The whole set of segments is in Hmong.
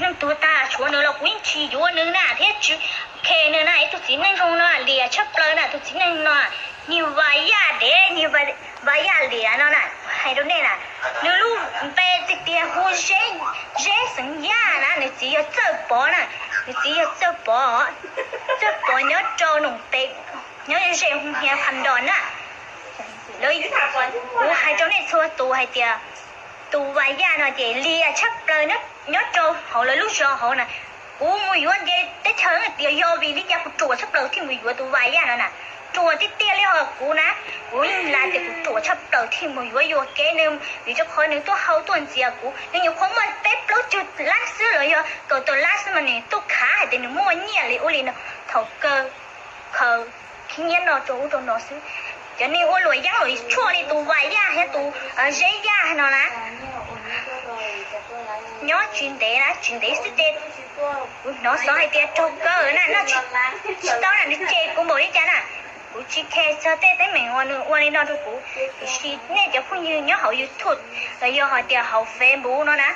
neej tuag tag tshuav nws los kuv yeej tsis yuav nws na thiab tsis khe nws na. Ib tug txiv neej zoo no liam tshaj plaws na, tus txiv neej no, niag Vas Yaj dev, niag Vas Yaj liam no na, hais rau nej na, nws lub npe tiag tiag hu Zeb Xeev Yaj na, nws txiv yog Txawj Pov na, nws txiv yog Txawj Pov, Txawj Pov nyob rau Noom Tes, nyob ze Hoo Hia Phas Ntos na. Lawv, kuv hais rau nej txhua tus hais tias tus Vas Yaj no ces liam tshaj plaws nyob rau hauv lawv lub zos hauv na. Kuv mus yuav nce teb chaws tias yog vim li cas kuv ruam tshaj plaws thiaj mus yuav tus Vas Yaj no na. Ruam tiag tiag li os kuv na, kuv yeej hais tias kuv ruam tshaj plaws thiaj mus yuav yuam kev nws, vim rau qhov nws tuaj hau tuaj ntxias kuv, nws nyuam qhuav muaj peb plaub caug lab xwb los yog kaum tawm lab xwb mas nws tuaj khav hais tias nws muaj nyiaj li ub li no. Thaum kawg khaws khib nyiab noj rau ub rau no xwb. Cov neeg ua luam yeeb luam tshuaj li tus Vas Yaj thiab tus Zeb Yaj no na, nyob tsis ntev na, tsis ntev xwb ces kuv hnov xov hais tias raug kaw na, noj tsis tau na, nws cem kuv npaum li cas na. Kuv tsis khe txog tej teeb meem uas nws ua li no rau kuv, tiam sis nej cov phooj ywg nyob hauv YouTube los yog hais tias hauv Facebook no na,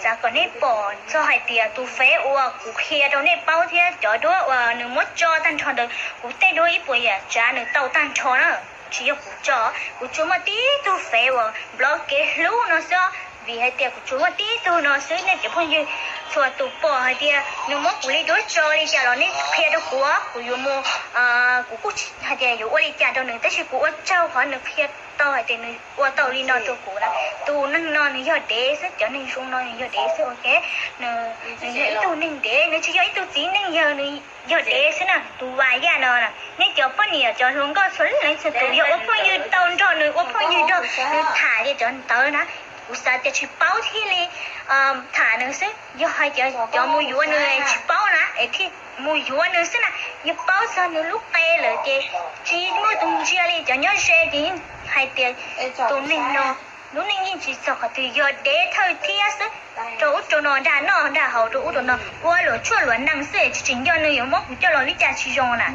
xav kom nej pom txog hais tias tus fev uas kuv qhia rau nej paub thiab cov duab uas nws muab tso tag nrho ntawd, kuv tej duab ib puas yam tsav nws tau tag nrho na. Tsis yog kuv tso, kuv tsuas muaj tib tug fev uas nplov kev hlub no xwb, vim hais tias kuv tsuas muaj tib tug no xwb. Nej cov phooj ywg txhua tus pom hais tias nws muab kuv li duab tso li cas los nej qhia rau kuv, kuv yuav mus, kuv kuj tsis hais tias yuav ua li cas rau nws, tab sis kuv ua tsaug qhov nws qhia tau hais tias nws ua tau li no rau kuv na. Tus neeg no nws yog dev xwb, cov neeg zoo no nws yog dev xwb, ok. Nws yog ib tug neeg dev, nws tsis yog ib tug txiv neej yawg, nws yog dev xwb na. Tus Vas Yaj no, nej cov poj niam cov hluas nkauj txhua leej txhua tus yog ua phooj ywg tau nrog nws, ua phooj ywg nrog nws tham li cov ntawd na, kuv xav tias tsis paub thiaj li tham nws xwb. Yog hais tias cov mus yuav nws tsis paub na es thiaj mus yuav nws xwb na. Yog paub txog nws lub qe lawm ces tsis muaj tus ntsia li. Cov nyob ze ces yeej hais tias tus neeg no lub neej yeej tsis txog qhov twg, yog dev thawj thiab xwb, rau ub rau no, dag noj dag haus rau ub rau no, ua luam tshuaj luam nees xwb, tsis tseem nco nws yuav muab kuv coj los li cas tsis zoo na.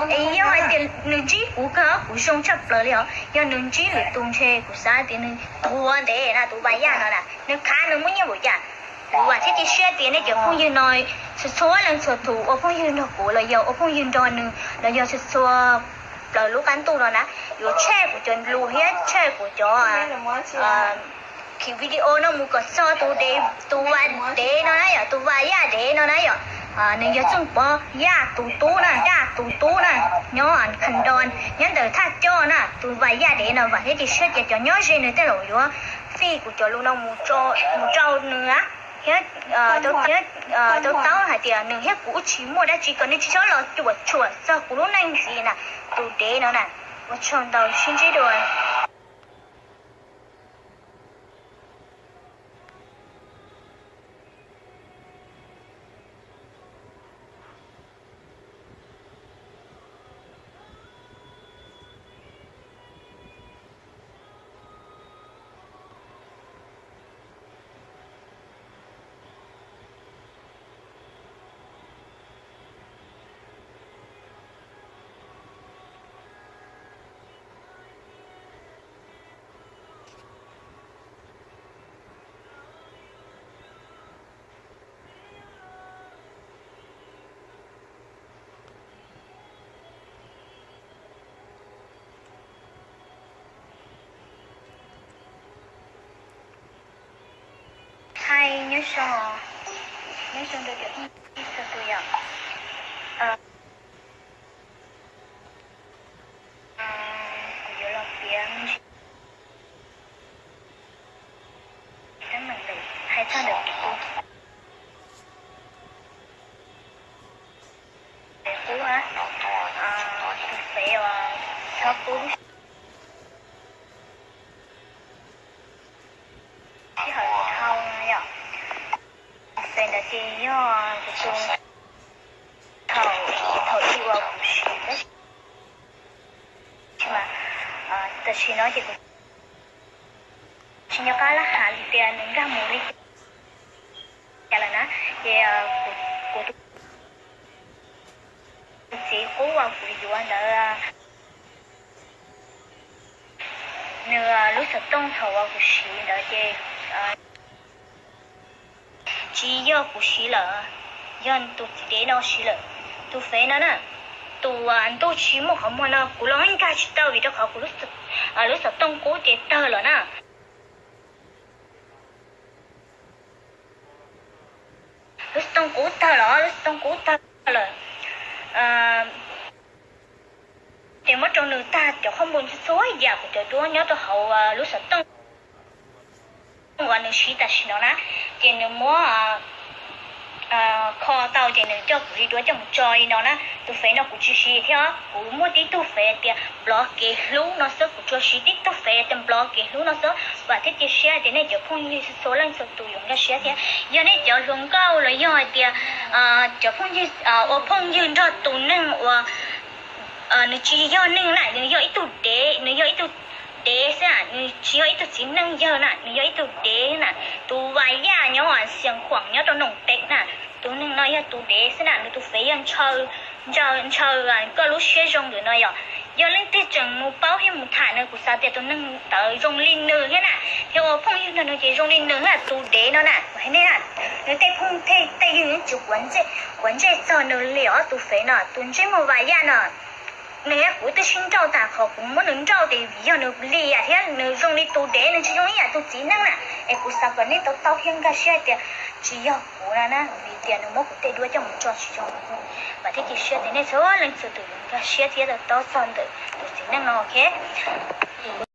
Es yog hais tias nws ntsib kuv kawg kuv zoo tshaj plaws li os, yog nws ntsib lwm tus ntshe kuv xav tias nws tuag ntev na. Tus Vas Yaj no na nws khav nws muaj nyiaj npaum cas, kuv vam thiab cia siab tias nej cov phooj ywg no txhua txhua leej txhua tus ua phooj ywg nrog kuv los yog ua phooj ywg nrog nws los yog txhua txhua plaws lub qab ntuj no na, yuav tshaj kuv cov lus thiab tshaj kuv cov khiv video no mus kom txog tus dev, tus Vas dev no na yom, tus Vas Yaj dev no na yom. Nws yog Txooj Pov Yaj tus tub na, Yaj tus tub na, nyob Kha Nro, nyob ntawm Thaj Coj na. Tus Vas Yaj dev no vam thiab cia siab tias cov nyob ze nws tej zaum yuav fij kuv cov lus no mus rau nws thiab, thiab to taub hais tias nws thiab kuv ub tsis muaj dab tsi, kom nws tsis txhob los cuam tshuam txog kuv lub neej ntxiv na, tus dev no na. Ua tsaug ntau, sib ntsib dua. Hais nyob zoo, nyob zoo rau cov phooj ywg txhua tus yom. Kuv yuav los piav me ntsis teeb meem ntawm, hais txog ntawm kuv tus qub, tus fev uas txhob pub lub sij hawm dhau no yom. Fev ntawd ces yog kuv tus, thaum, thaum ub uas kuv siv, tab sis mas tam sim no ces kuv tsis nco qab lab has li tias nws nkag mus li cas lawm na. Ces kuv tus txiv qub uas kuv yuav ntawd, nws lub xov tooj thaum uas kuv siv ntawd ces Tsis yog kuv siv lawm, yog tus txiv dev no siv lawm. Tus fev no na, tus ntuj tsis muaj qhov muag no kuv los nkag tsis tau vim rau qhov kuv lub xov tooj qub ces tawg lawm na. Lub xov tooj qub tawg lawm, lub xov tooj qub tawg lawm. Ces muab rau nws tag cov khoom mus txhua yam kuv cov duab nyob rau hauv lub xov tooj uas nws siv tam sim no na, ces nws muab kho tau ces nws coj kuv li duab coj mus tso li no na. Tus fev no kuv tsis siv thiab, kuv muaj tib tug fev tias nplov kev hlub no xwb, kuv tsuas siv tib tug fev tias nplov kev hlub no xwb. Vam thiab cia siab tias nej cov phooj ywg txhua leej txhua tus yuav nkag siab thiab. Yog nej cov hluas nkauj los yog hais tias cov phooj ywg ua phooj ywg nrog tus neeg uas nws tsis yog neeg na, nws yog ib tug dev, nws yog ib tug dev xwb na, nws tsis yog ib tug txiv neej yawg na, nws yog ib tug dev na. Tus Vas Yaj nyob Xias Khuam nyob rau Noom Teem na, tus neeg no yog tus dev xwb na, nws tus fev yog ntshaw, ntshaw koj lub siab zoo ntawm no yom. Yog leej twg tseem mus paub thiab mus tham nws, kuv xav tias tus neeg ntawd zoo li nws thiab na, thiab ua phooj ywg nrog nws ces zoo li nws na, tus dev no na. Kuv hais nej na, nws tej phooj tej ywg yeej tsis quav ntsej txog nws li os. Tus fev no tus ntsej muag Vas Yaj no, nws thiab kuv twb sib nrauj tas, qhov kuv muab nws nrauj ces vim yog nws lim yam thiab nws zoo li tus dev, nws tsis zoo ib yam tus txiv neej na. Es kuv xav kom nej to taub thiab nkag siab hais tias tsis yog kuv no na, vim tias nws muab kuv tej duab coj mus tso tsis zoo. Vam thiab cia siab tias nej txhua leej txhua tus yuav nkag siab thiab to taub txog ntawm tus txiv neej no, ok.